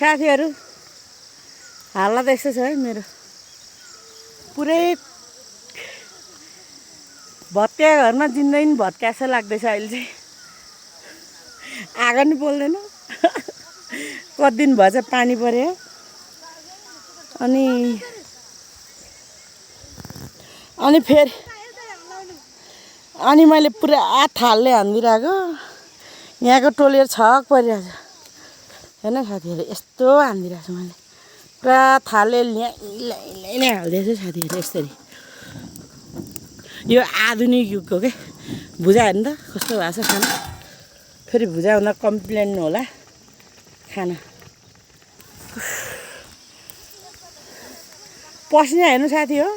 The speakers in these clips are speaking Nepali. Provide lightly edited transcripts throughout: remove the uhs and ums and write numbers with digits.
साथीहरू हालत यस्तो छ है मेरो पुरै भत्किया घरमा जिन्दगी भत्किया जस्तो लाग्दैछ अहिले चाहिँ आगो नि बोल्दैन कति दिन भएछ पानी पर्यो अनि फेरि अनि मैले पुरा थालले हानिदिरहेको यहाँको टोलेर छक परिरहेको छ हैन साथीहरू यस्तो हानिदिरहेको छु मैले पुरा थालले ल्याइ हाल्दैछु साथीहरू यसरी यो आधुनिक युगको के भुजा हेर्नु त कस्तो भएको छ खाना फेरि भुजा हुँदा कम्प्लेन होला खाना पसिना हेर्नु साथी हो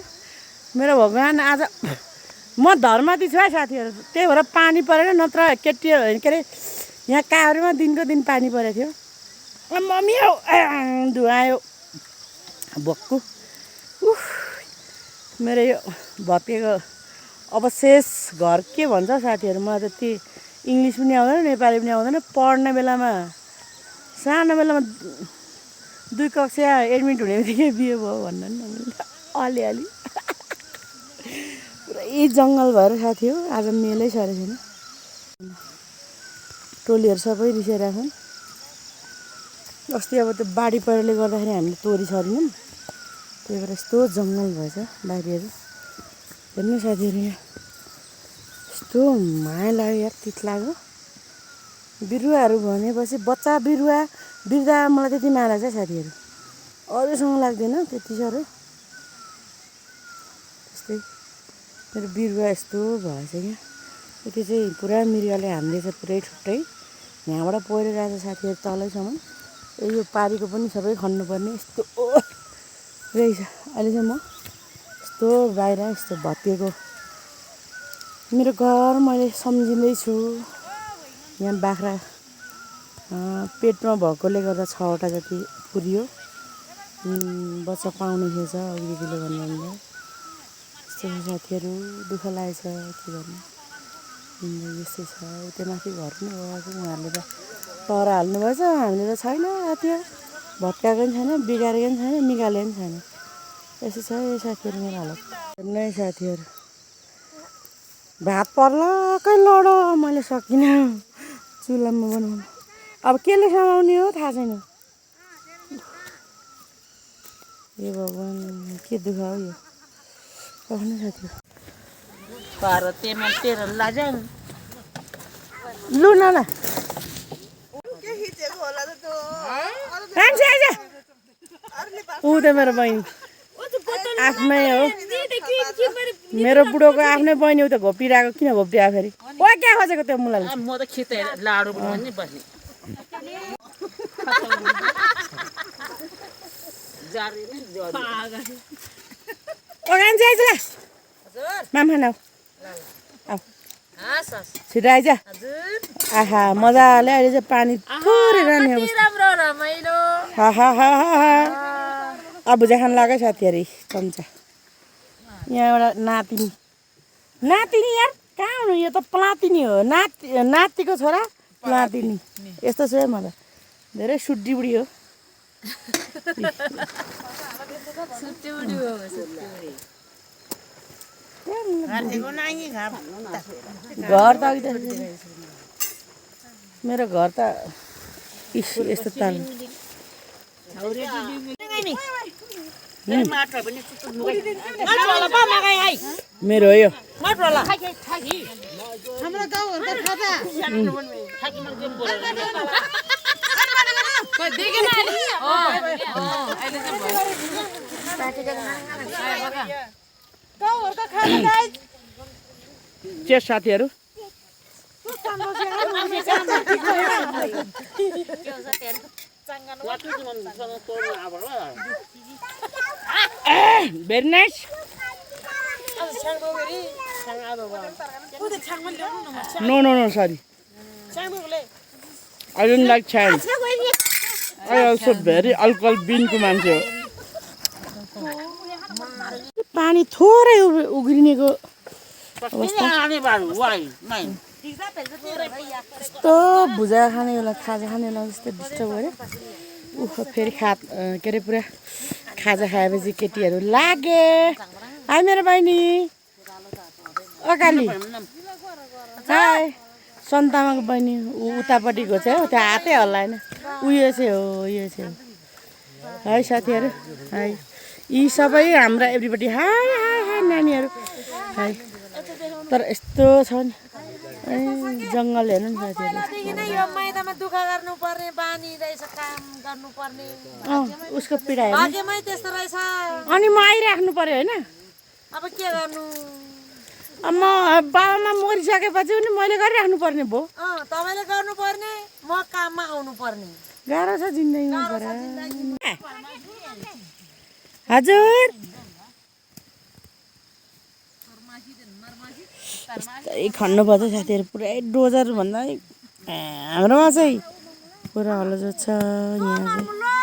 मेरो भगवान् आज म धर्मती छु है साथीहरू त्यही भएर पानी परेन नत्र केटी के अरे यहाँ काभ्रेमा दिनको दिन पानी परेको थियो मम्मी धुवायो भक्कु मेरो यो भत्केको अवशेष घर के भन्छ साथीहरू मलाई त्यति इङ्ग्लिस पनि आउँदैन नेपाली पनि आउँदैन पढ्ने बेलामा सानो बेलामा 2 कक्षा एडमिट हुने बित्तिकै बिहे भयो भन्नु नि अलिअलि पुरै जङ्गल भएर साथी हो आज मेलै सरेको छैन टोलीहरू सबै रिसाइरहेको छन् अस्ति अब त्यो बाढी पहिरोले गर्दाखेरि हामीले तोरी छरिनौँ त्यही भएर यस्तो जङ्गल भएछ बारीहरू हेर्नु साथीहरू यहाँ यस्तो माया लाग्यो यार तित लाग्यो बिरुवाहरू भनेपछि बच्चा बिरुवा बिर्दा मलाई त्यति माया लाग्छ साथीहरू अरूसँग लाग्दैन त्यति साह्रो त्यस्तै मेरो बिरुवा यस्तो भएछ क्या यति चाहिँ पुरा मिरुवाले हान्दैछ पुरै छुट्टै यहाँबाट पहिरो गएको साथीहरू तलैसम्म यो पारीको पनि सबै खन्नुपर्ने यस्तो रहेछ अहिले चाहिँ म यस्तो बाहिर यस्तो भत्किएको मेरो घर मैले सम्झिँदैछु यहाँ बाख्रा पेटमा भएकोले गर्दा 6वटा जति पुरियो बच्चा पाउने थिएछ अघि दिदीले भन्नुहुँदा यस्तो साथीहरू दुःख लागेछ के गर्नु यस्तै छ त्यो माथि घर पनि गएको उहाँहरूले त तर हाल्नुभएछ हामीले त छैन त्यो भत्काएको पनि छैन बिगारेको पनि छैन निकालेको पनि छैन यसो छ यो साथीहरू मेरो हालत नै साथीहरू भात पर्लकै लडो मैले सकिनँ चुल्हामा बनाउनु अब केले समाउने हो थाहा छैन ए भगवान् के दुःख हो यो कखनो साथी तेरो लाजा लु न ऊ त मेरो बहिनी आफ्नै हो मेरो बुढोको आफ्नै बहिनी ऊ त घोपिरहेको किन घोपिरहेको फेरि ओ क्या खोजेको त्यो मुलाले म त खिते लाडु बनाउनु नि बस्ने माम खाना छिटो आइज आहा मजाले अहिले चाहिँ पानी थोरै रहने अब भुजा खान लाग्यो साथीहरू चम्चा यहाँ एउटा नातिनी यार कहाँ हुनु यो त प्लातिनी हो नातिको छोरा प्लातिनी यस्तो छ है मलाई धेरै सुड्डी बुढी हो घर त अघि मेरो घर त यस्तो ताल मेरो हो यो चेस साथीहरू very nice No, sorry. I don't like chai. I also very alcohol bean को मान्छे हो पानी थोरै उग्रिनेको अवस्था यस्तो भुजा खाने बेला खाजा खाने बेला जस्तो डिस्टर्ब गऱ्यो फेरि के अरे पुरा खाजा खाएपछि केटीहरू लागे हाई मेरो बहिनी अकाली हाई सन्तामाको बहिनी उतापट्टिको चाहिँ हो त्यो हातै हल्लाएन उयो चाहिँ हो है साथीहरू है यी सबै हाम्रा एभ्रीबडी हाई हाई हाई नानीहरू है तर यस्तो छ नि जङ्गल हेर्नु नि साथीहरू यो मैदामा दुःख गर्नुपर्ने बानी रहेछ काम गर्नुपर्ने उसको पीडा हेर्नु भाग्यमै त्यस्तो रहेछ अनि म आइराख्नु पर्यो होइन अब के गर्नु म बाबामा मरिसकेपछि पनि मैले गरिराख्नु पर्ने भयो तपाईँले गर्नुपर्ने म काममा आउनु पर्ने गाह्रो छ जिन्दगीमा हजुर यस्तै खन्नुपर्छ साथीहरू पुरै डोजर भन्दा हाम्रोमा चाहिँ पुरा हल्ला जो छ यहाँ चाहिँ पुरा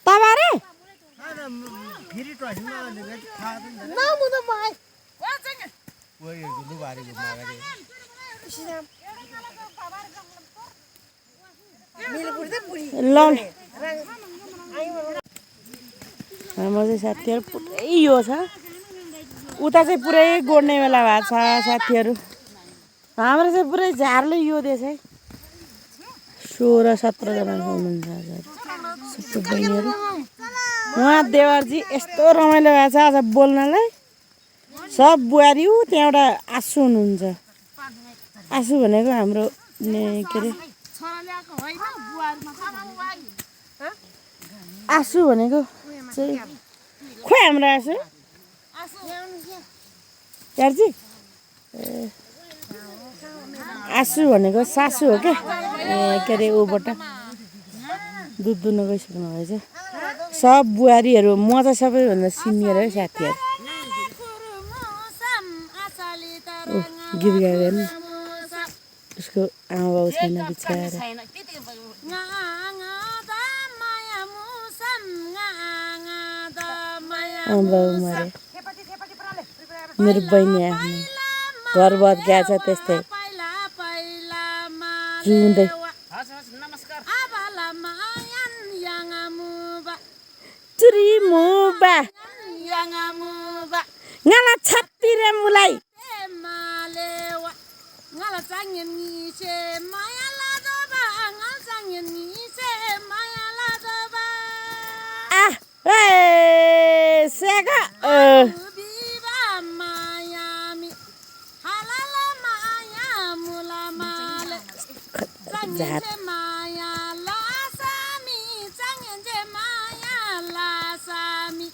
तपाईहरु हाम्रो चाहिँ साथीहरू पुरै यो छ उता चाहिँ पुरै गोड्ने बेला भएको छ साथीहरू हाम्रो चाहिँ पुरै झारले यो दिएछ है 16-17 जना हुनुहुन्छ सबै बहिनीहरू उहाँ देवरजी यस्तो रमाइलो भएको छ आज बोल्नलाई सब बुहारी त्यहाँबाट आँसु हुनुहुन्छ आँसु भनेको हाम्रो के अरे आँसु भनेको चाहिँ खोइ हाम्रो आँसु यारजी आँसु भनेको सासु हो क्या के अरे ऊबाट दुध दुहुन गइसक्नु भएछ सब बुहारीहरू म चाहिँ सबैभन्दा सिनियर है साथीहरू गीत गाएर हेर्नु उसको आमा बाउ छैन बिचरा आमा बाउ मरे मेरो बहिनी आफ्नो घर बद गएको छ त्यस्तै रुँदै चुरी मुबा ngala छातीरे मुलाई ngala changyen ni che maya la do ba ngala changyen ni che maya la do ba ah hey sega biba maya mi halala maya mula male changyen che maya la sami changyen che maya la sami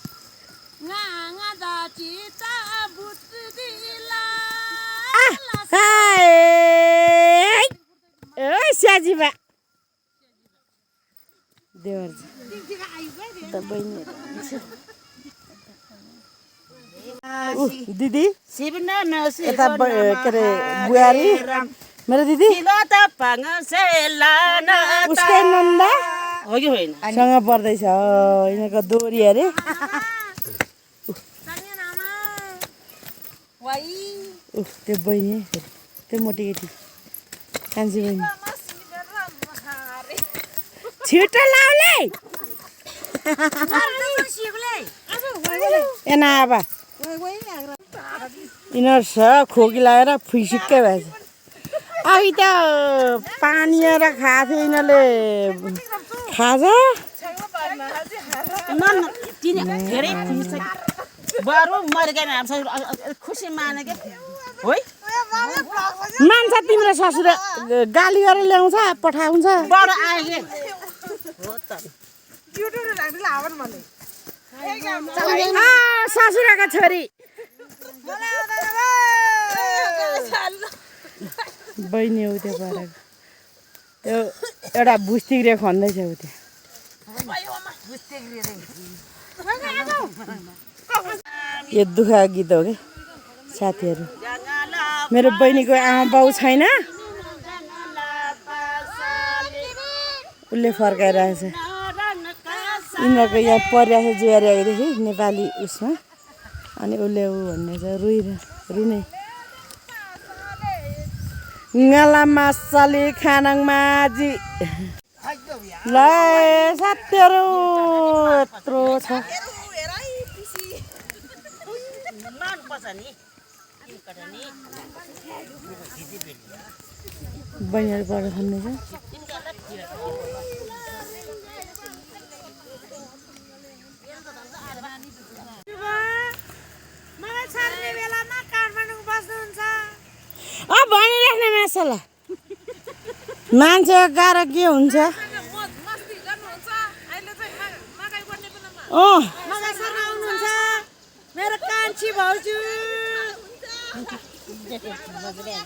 nga da chi ta but dila हाय ओइ स्याजीबा देवरजी त बहिनी दिदी यता के अरे बुहारी मेरो दिदी उसकै नन्दा हो कि होइन सँग पर्दैछ यिनीहरूको दोरी अरे त्यो बहिनी त्यो मोटी केटी कान्छी बहिनी छिटो लाउले ए नाबा यिनीहरू छ खोकी लगाएर फुइसिक्कै भएछ अघि त पानीएर खाएको थियो यिनीहरूले खाजा धेरै खुसी छ बरु मरे गएन हाम्रो खुसी माने के है मान्छ तिम्रो ससुर गाली गरेर ल्याउँछ पठाउँछ बडो आयो के हो त ससुराको छोरी बहिनी हो त्यो परेको त्यो एउटा भुस्तिग्रे खन्दैछ उ त्यो यो दुःख गीत हो कि साथीहरू मेरो बहिनीको आमा बाउ छैन उसले फर्काइरहेछ यिनीहरूको यहाँ परिरहेको छ जुहारी आएदेखि नेपाली उसमा अनि उसले ऊ भन्ने छ रुने ngala masali khanang maji ल साथीहरू यत्रो छ बहिनीहरू पढेर खाँदैछ भनिराख्ने मासला मान्छे गाह्रो के हुन्छ मेरो कान्छी भाउजू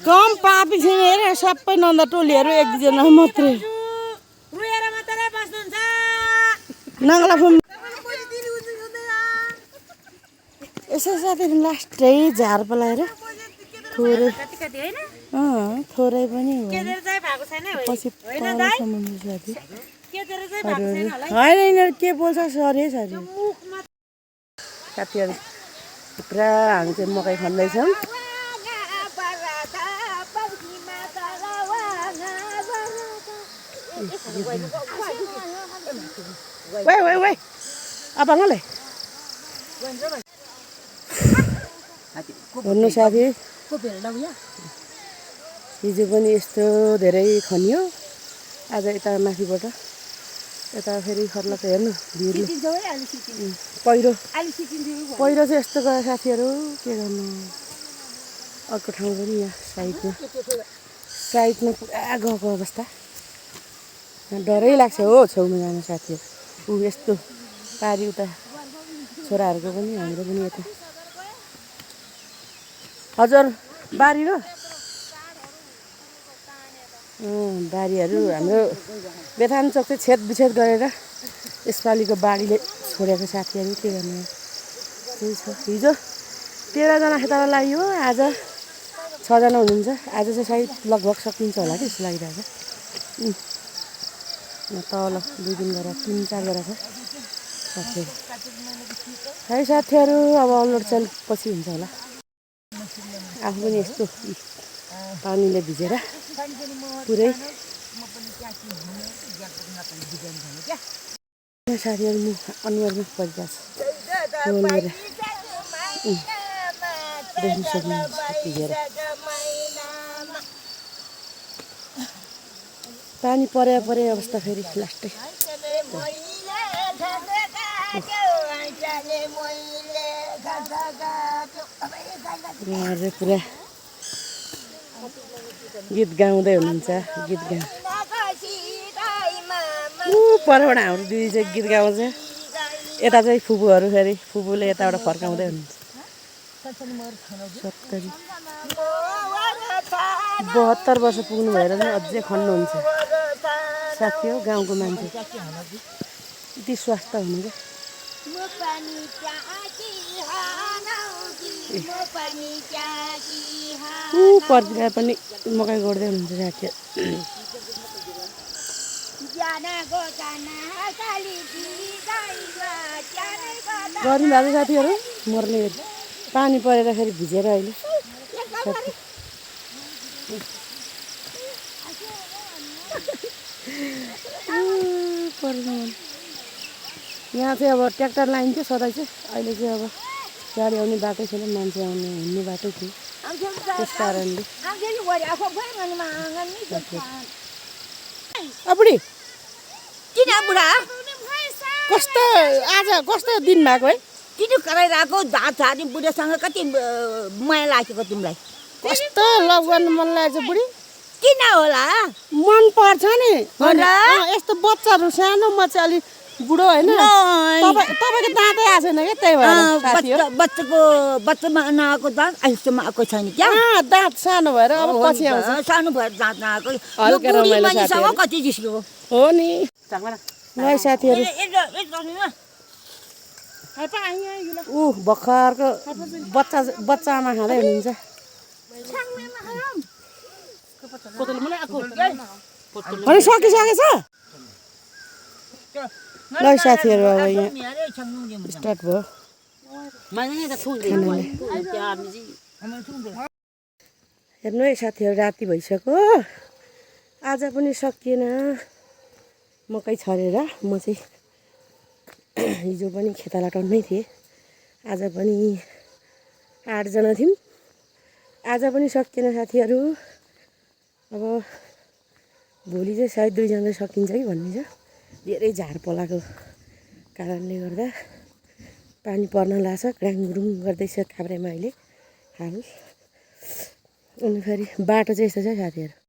कम पापी छैन हेर सबै नन्दा टोलीहरू एक दुईजना मात्रै रुएर मात्रै बस्नुहुन्छ नङ्गला फुम यसो साथीहरू लास्टै झार पलाएर थोरै थोरै पनि हो पछि पालासम्म साथी होइन यिनीहरू के बोल्छ सरी सरी साथीहरू पुरा हामी चाहिँ मकै खन्दैछौँ वाइ अपाङ्गले भन्नु साथी हिजो पनि यस्तो धेरै खनियो आज यता माथिबाट यता फेरि खर्लक हेर्नु भिरले पहिरो चाहिँ यस्तो गयो साथीहरू के गर्नु अर्को ठाउँ पनि यहाँ साइडमा पुरा गएको अवस्था डरै लाग्छ हो छेउमा जानु साथीहरू ऊ यस्तो पारी उता छोराहरूको पनि हाम्रो पनि यता हजुर बारी र बारीहरू हाम्रो बेथान चोक चाहिँ छेदविच्छेद गरेर यसपालिको बाढीले छोडेको साथीहरू के गर्ने त्यही छ हिजो 13जना खेताला लाग्यो आज 6जना हुनुहुन्छ आज चाहिँ सायद लगभग सकिन्छ होला कि जस्तो लागिरहेको छ तल 2 दिन गरेर 3-4 गरेर छ साथीहरू है साथीहरू अब अनलोड चाहिँ पछि हुन्छ होला आफू पनि यस्तो पानीले भिजेर पुरै साथीहरू म अनुहारमा परिरहेको छ देख्न सक्नुहुन्छ भिजेर पानी परे अवस्था फेरि लास्टै पुरा गीत गाउँदै हुनुहुन्छ गीत परबाट हाम्रो दिदी चाहिँ गीत गाउँछ यता चाहिँ फुपूहरू फेरि फुपूले यताबाट फर्काउँदै हुनुहुन्छ 72 वर्ष पुग्नु भएर पनि अझै खन्नुहुन्छ साथी हो गाउँको मान्छे यति स्वास्थ्य हुनु क्या पर्तिर पनि मकै गोड्दै हुनुहुन्छ साथी गर्नु भएको साथीहरू मर्ने पानी परेर फेरि भिजेर अहिले यहाँ चाहिँ अब ट्र्याक्टर लाइन थियो सधैँ चाहिँ अहिले चाहिँ अब गाडी आउने बाटै छैन मान्छे आउने हिँड्ने बाटै थियो त्यस कारणले बुढी किन बुढा कस्तो आज कस्तो दिन भएको है किन कराइरहेको झार झार्ने बुढासँग कति माया लागेको तिमीलाई कस्तो लभ गर्नु मन लागेको छ बुढी किन होला मन पर्छ नि यस्तो बच्चाहरू सानो म चाहिँ अलिक बुढो होइन तपाईँको दाँतै आएको छैन क्या त्यही भएर बच्चामा नआएको दाँत अहिलेसम्म आएको छैन क्या दाँत सानो भएर अब पछि आउँछ सानो भएर दाँत नआएको कति जिस्को हो नि है साथीहरू भर्खरको बच्चा आमा खाँदै हुनुहुन्छ अनि सकिसकेछ ल साथीहरू अब यहाँ स्टार्ट भयो हेर्नु है साथीहरू राति भइसक्यो आज पनि सकिएन मकै छरेर म चाहिँ हिजो पनि खेतालाटाउनमै थिएँ आज पनि 8 जना थियौँ आज पनि सकिएन साथीहरू अब भोलि चाहिँ सायद 2 जना सकिन्छ कि भन्ने छ धेरै झार पलाको कारणले गर्दा पानी पर्न लाग्छ ग्राङग्रुङ गर्दैछ काभ्रेमा अहिले हाल अनि फेरि बाटो चाहिँ यस्तो छ साथीहरू